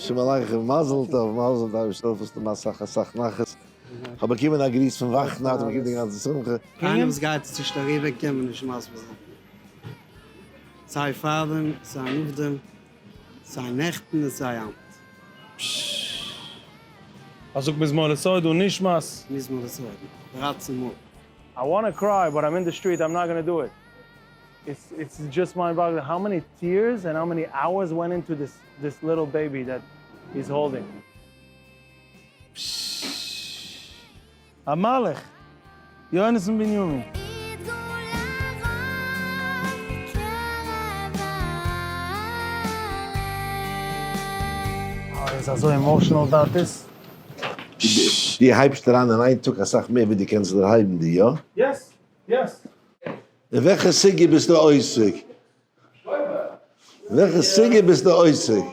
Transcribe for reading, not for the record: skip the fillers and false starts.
שלום עליכם, מזל טוב, מזל טוב, אייבערשטער העלף זאלסט האבן אסאך אסאך נחת. כ'האב באקומען א גריס פון וואכנאכט, באקומט די גאנצע שמחה. קיינער וואס גייט עס נישט אריבער קען מען נישט מסביר זיין. סיי פארדעם, סיי נאכדעם, סיי נעכטן און סיי היינט. אז זאגט מזמור לתודה נשמת. מזמור לתודה, 13 מאל. I wanna cry but I'm in the street I'm not gonna do it it's it's just mind boggling how many tears and how many hours went into this this little baby that he's holding. המלאך יונתן בנימין. ער איז אזוי emotional about this. דו הייבסט אריין אין איין טאג אסאך מער ווי דו קענסט דערהייבן די, יא? Yes! Yes! אין וועלכע סוגיא ביסטו עוסק? וועלכע סוגיא ביסטו עוסק?